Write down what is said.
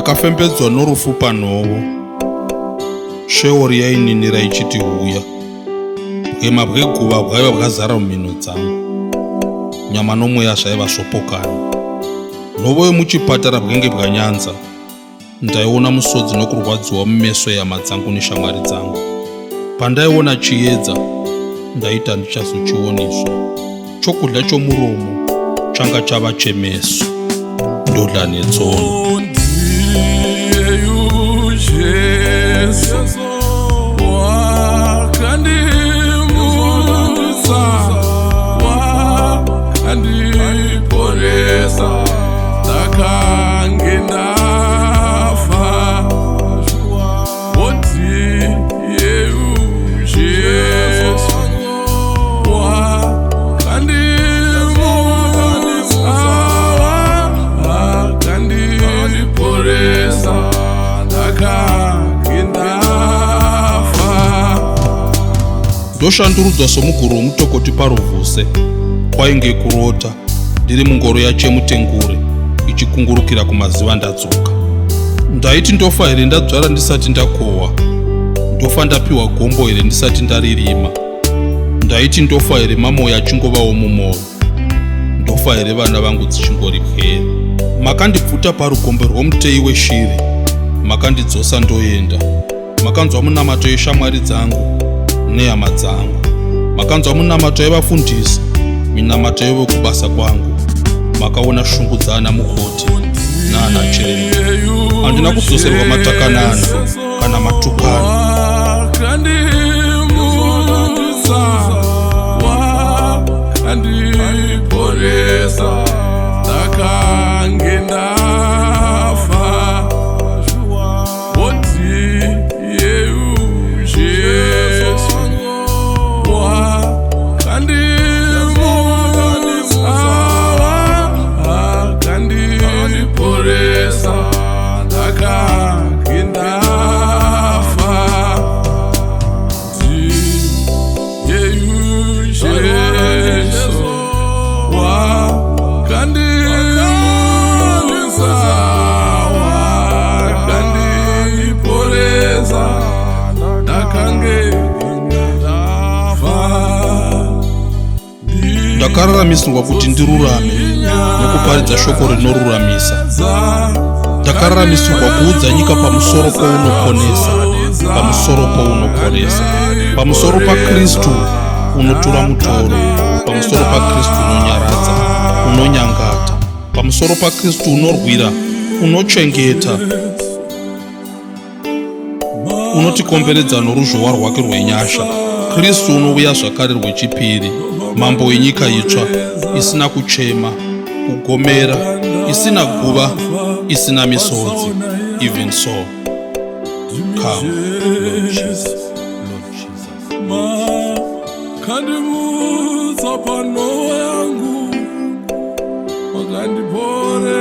Ndakafembedzwa norufu panhovo. Sheori yaininira ichiti huya. Bwema bweguva bwaiva bwazara mumhino dzangu. Nyama nomweya zvaiva zvopokana. Nhovo yomuchipatara bwenge bwanyanza. Ndaiona musodzi nokurwadziwa mumeso ehama dzangu neshamwari dzangu. Pandaiona chiedza, ndaiti handichazochionizve. Chokudya chomuromo changa chava chemeso. Ndodla netsono. Jesu wakandimutsa, wakandiporesa, ndakange ndafa. Woti yeu Jesu wakandimutsa, wakandiporesa, ndakange ndafa. Ndoshandurudzwa somuguru womutokoti paruvhuse. Kwainge kurota ndiri mungoro yaChemutengure ichikungurukira kumaziva ndadzoka. Ndaiti ndofa here ndadzvara ndisati ndakohwa? Ndofa ndapiwa gombo here ndisati ndaririma? Ndaiti ndofa here mamoyo achingovawo mumwoyo? Ndofa here vana vangu dzichingori pwere? Makandibvuta parugombe rwomuteyi weshiri, makandidzosa ndoenda. Makanzwa munamato yeshamwari dzangu nehama dzangu. Makanzwa munamato yevafundisi, minamato yevekubasa kwangu. Makaona shungu dzaana mukoti naana chiremba. Handina kudzoserwa matakanana kana matukano. Wakandimutsa, wakandiporesa, ndakange ndafa. Woti yeu Jesu wakandimutsa, wakandiporesa, ndakange ndafa. Yeu Jesu wakandimutsa, wakandiporesa, ndakange ndafa. Ndakararamisirwa kuti ndirurame nokuparidza shoko rinoruramisa. Ndakararamisirwa kuudza nyika pamusoro pounoponesa, pamusoro pounoporesa, pamusoro paKristu unotura mutoro, pamusoro paKristu unonyaradza, unonyangata, pamusoro paKristu unorwira, unochengeta, unotikomberedza noruzhowa rwake rwenyasha. Kristu unouya zvakare rwechipiri, mambo wenyika itsva, isina kuchema, kugomera, isina guva, isina misodzi. Even so, come, Lord Jesus. Lord Jesus. Makandimutsa panhovo yangu, makandiporesa.